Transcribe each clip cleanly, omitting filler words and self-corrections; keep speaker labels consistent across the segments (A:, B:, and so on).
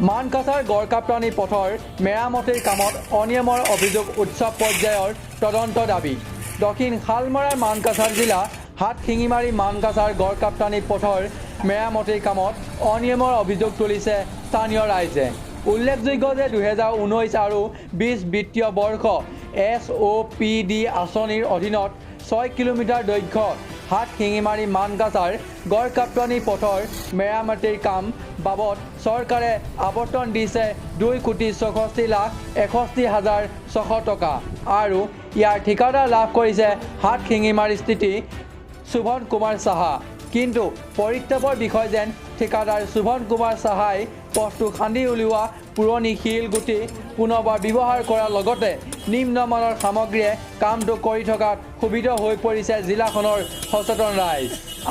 A: মানকাছাৰ গড়কাপ্তানি পথৰ মেৰামতিৰ কামত অনিয়মৰ অভিযোগ, উচ্চ পৰ্যায়ৰ তদন্ত দাবী। দক্ষিণ শালমৰাৰ মানকাছাৰ জিলা হাটশিঙিমাৰী মানকাছাৰ গড়কাপ্তানি পথৰ মেৰামতিৰ কামত অনিয়মৰ অভিযোগ তুলিছে স্থানীয় ৰাইজে। উল্লেখযোগ্য যে 2019 আৰু 20 বিত্তীয় বৰ্ষ এছ অ' পি ডি আঁচনিৰ অধীনত 6 কিলোমিটাৰ দৈৰ্ঘ্য হাটশিঙিমাৰী মানকাছাৰ গড়কাপ্তানি পথৰ মেৰামতিৰ কাম বাবদ চৰকাৰে আবণ্টন দিছে 2 কোটি 64 লাখ 61 হাজাৰ 600 টকা আৰু ইয়াৰ ঠিকাদাৰ লাভ কৰিছে হাটশিঙিমাৰী স্থিত শোভন কুমাৰ সাহা। কিন্তু পৰিতাপৰ বিষয় যেন ঠিকাদাৰ শোভন কুমাৰ সাহাই পথটো খান্দি উলিওৱা পুৰণি শিলগুটি পুনৰবাৰ ব্যৱহাৰ কৰাৰ লগতে নিম্নমানৰ সামগ্ৰীৰে কামটো কৰি থকাত ক্ষোভিত হৈ পৰিছে জিলাখনৰ সচেতন ৰাইজ।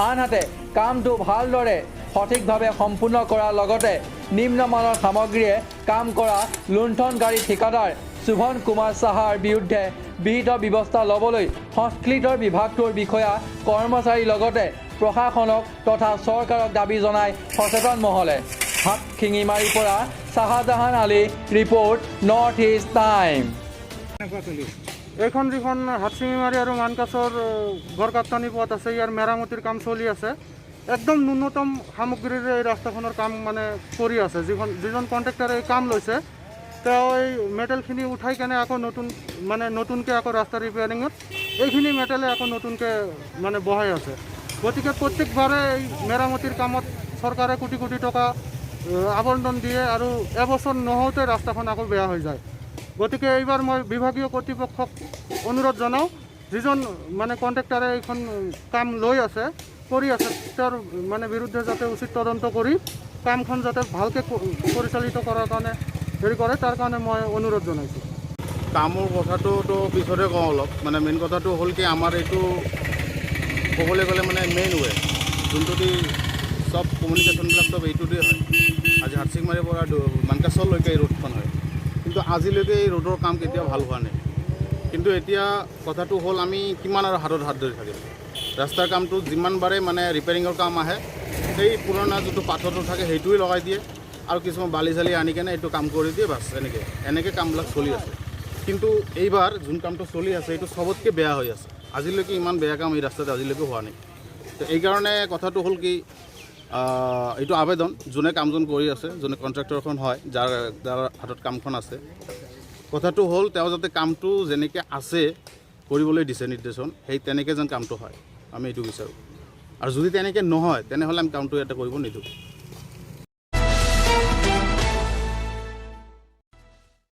A: আনহাতে কামটো ভালদৰে সঠিকভাৱে সম্পূৰ্ণ কৰাৰ লগতে নিম্নমানৰ সামগ্ৰীৰে কাম কৰা লুণ্ঠনকাৰী ঠিকাদাৰ শোভন কুমাৰ সাহাৰ বিৰুদ্ধে বিহিত ব্যৱস্থা ল'বলৈ সংশ্লিষ্ট বিভাগটোৰ বিষয়া কৰ্মচাৰীৰ লগতে প্ৰশাসনক তথা চৰকাৰক দাবী জনায় সচেতন মহলে। হাটশিঙিমাৰীৰ পৰা Shah Jahan Ali report, north east time.
B: কেনেকুৱা চলি আছে?
C: এইখন যিখন হাটশিঙিমাৰী আৰু মানকাছৰ গড়কাপ্তানি পথ আছে, ইয়াৰ মেৰামতিৰ কাম চলি আছে। একদম ন্যূনতম সামগ্ৰীৰে এই ৰাস্তাখনৰ কাম মানে কৰি আছে। যিজন কণ্ট্ৰেক্টাৰে এই কাম লৈছে, তেওঁ এই মেটেলখিনি উঠাই কেনে আকৌ নতুন মানে নতুনকৈ আকৌ ৰাস্তা ৰিপেয়াৰিঙত এইখিনি মেটেলে আকৌ নতুনকৈ মানে বহাই আছে। গতিকে প্ৰত্যেকবাৰে এই মেৰামতিৰ কামত চৰকাৰে কোটি কোটি টকা আবণ্টন দিয়ে আৰু এবছৰ নহওঁতে ৰাস্তাখন আকৌ বেয়া হৈ যায়। গতিকে এইবাৰ মই বিভাগীয় কৰ্তৃপক্ষক অনুৰোধ জনাওঁ, যিজন মানে কণ্ট্ৰেক্টাৰে এইখন কাম লৈ আছে, কৰি আছে, তেওঁৰ মানে বিৰুদ্ধে যাতে উচিত তদন্ত কৰি কামখন যাতে ভালকৈ পৰিচালিত কৰাৰ কাৰণে হেৰি কৰে, তাৰ কাৰণে মই অনুৰোধ জনাইছোঁ।
D: কামৰ কথাটোতো পিছতে কওঁ অলপ। মানে মেইন কথাটো হ'ল কি, আমাৰ এইটো ক'বলৈ গ'লে মানে মেইন ৱে, যোনটো দি চব কমিউনিকেশ্যনবিলাক চব এইটো দিয়ে হয়। আজি হাটশিংমাৰীৰ পৰা মানকাচৰলৈকে এই ৰোডখন হয়। কিন্তু আজিলৈকে এই ৰোডৰ কাম কেতিয়াও ভাল হোৱা নাই। কিন্তু এতিয়া কথাটো হ'ল, আমি কিমান আৰু হাতত হাত ধৰি থাকিম? ৰাস্তাৰ কামটো যিমানবাৰে মানে ৰিপেয়াৰিঙৰ কাম আহে, সেই পুৰণা যিটো পাথৰটো থাকে, সেইটোৱে লগাই দিয়ে আৰু কিছুমান বালি চালি আনি কেনে এইটো কাম কৰি দিয়ে। বাছ, এনেকৈ কামবিলাক চলি আছে। কিন্তু এইবাৰ যোন কামটো চলি আছে, এইটো চবতকৈ বেয়া হৈ আছে। আজিলৈকে ইমান বেয়া কাম এই ৰাস্তাত আজিলৈকে হোৱা নাই। তো এইকাৰণে কথাটো হ'ল কি, এইটো আবেদন, যোনে কামজন কৰি আছে, যোনে কণ্ট্ৰেক্টৰখন হয়, যাৰ যাৰ হাতত কামখন আছে, কথাটো হ'ল তেওঁ যাতে কামটো যেনেকৈ আছে কৰিবলৈ দিছে নিৰ্দেশন, সেই তেনেকৈ যেন কামটো হয়, আমি এইটো বিচাৰোঁ। আৰু যদি তেনেকৈ নহয়, তেনেহ'লে আমি কামটো ইয়াতে কৰিব নিদিওঁ।